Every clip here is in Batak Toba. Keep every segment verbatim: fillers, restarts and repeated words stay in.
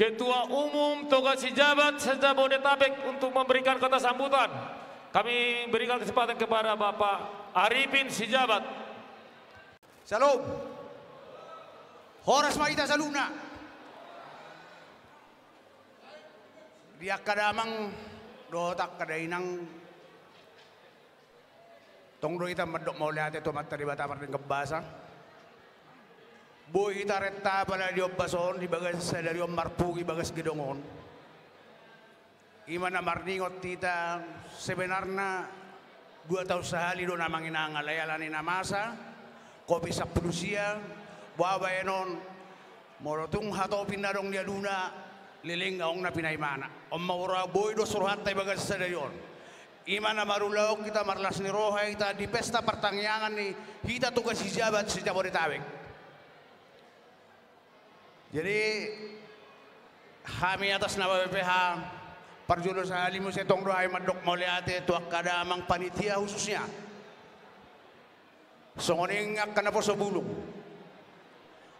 Ketua Umum Toga Sijabat se-Jabodetabek untuk memberikan kata sambutan. Kami berikan kesempatan kepada Bapak Arifin Sijabat. Syalom. Horas ma hita saluhutna. Di angka damang dohot angka dainang, tong do hita mandok mauliate tu Amanta Debata pardenggan basa. Boi hita renta pala di ombas on, di bagasan sadari on marpungu di bagas gedong on. I ma na marningot hita, sebenarna dua taon sahali do na manginangi, alai ala ni na masa Covid sampulu sia, boha baenon, molo tung hatop i na adong di aluna, leleng adong na pinaimana. On ma ura boi dos rohanta di bagasan sadari on. I ma na marulaon hita, marlas ni roha hita di pesta partangiangan ni hita Toga Sijabat se-Jabodetabek. Jadi, hami atas nama B P H, parjolo sahali muse tong do hami mandok mauliate tu angka damang panitia khususnya. Songon i angka naposobulung.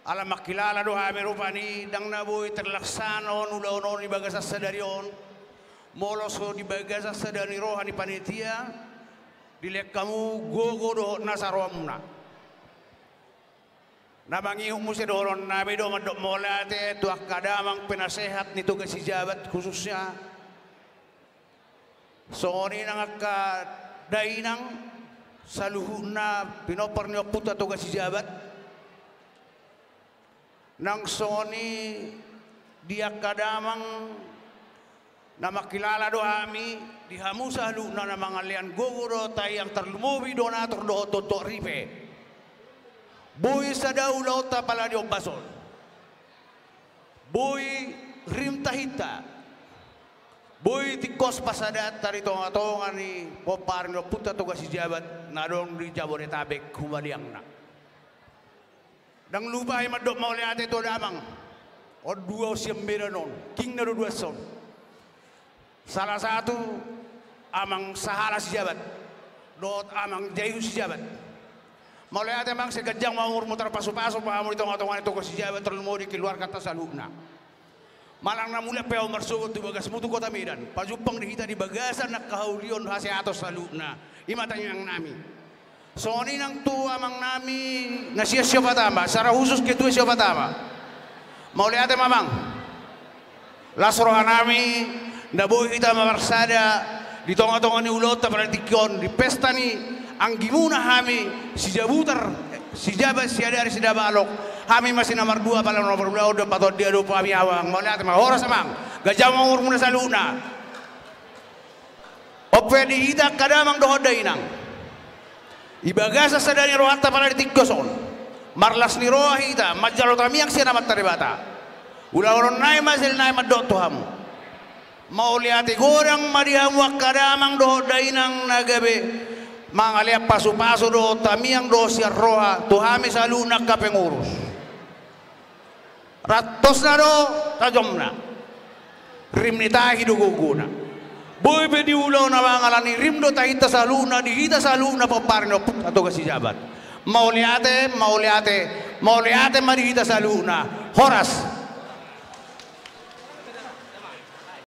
Ala mangkilala do hami rupani, ndang na boi terlaksana on ulaon on di bagasan sadari on, molo so di bagasan sada ni roha ni panitia, dilehon hamu gogo dohot nasa rohamuna. Na mangihut muse dohonon nami do mandok mauliate tu angka damang penasehat ni Toga Sijabat khususnya. Songon i nang angka dainang saluhutna pinompar ni ompunta Toga Sijabat. Nang songon i di angka damang na mangkilala do hami, di hamu saluhutna na mangalean gogo dohot tangiang, tarlumobi donatur dohot tontuak ripe. Boi sada ulaonta pala di ombas on. Boi rim tahinta. Boi tingkos pasadaanta di tongatonga ni pomparan ni ompunta Toga Sijabat na adong di Jabodetabek humaliangna. Ndang lupa hami mandok mauliate tu damang. On dua on sian Medan on, king na do dua son. Salah satu Amang Sahala Sijabat dohot Amang Jaihu Sijabat. Mauliate Amang, sai ganjang ma umurmu, tarpasupasu ma hamu di tongatonga ni Toga Sijabat, tarlumobi keluarganta saluhutna. Manang na mulak pe ahu marsogot tu bagasmu tu kota Medan, pajumpang di hita di bagasan angka haulion, hasehaton saluhutna. I ma tangiang nami. Songon i nang tu amang nami na sian Siopat Ama, secara khusus ketua Siopat Ama. Mauliate ma amang. Las roha nami, na boi hita mamarsada di tongatonga ni ulaonta pala di tingki on, di pesta ni anggimuna hami, Sijabutar, Sijabat, Siadari, Sidabalok. Hami ma si na mardua pala na marulaon do, patondia do hami amang. Mauliate ma, horas amang. Ganjang ma umurmuna saluhutna. On pe di hita angka damang dohot dainang, di bagasan sada ni rohanta pala di tingki on, marlas ni roha hita manjalo tangiang sian Amanta Debata. Ulaon nami ma sel nami mandok tu hamu. Mauliate godang ma di hamu angka damang dohot dainang na gabe mangalean pasupasu dohot tangiang dohot sian roha tu hami saluhutna angka pengurus. Rantosna do tajomna, rim ni tahi do gogona. Boi pe di ulaon amang, ala ni rim do tahinta saluhutna di hita saluhutna pomparan ni ompunta Toga Sijabat. Mauliate, mauliate, mauliate ma di hita saluhutna. Horas.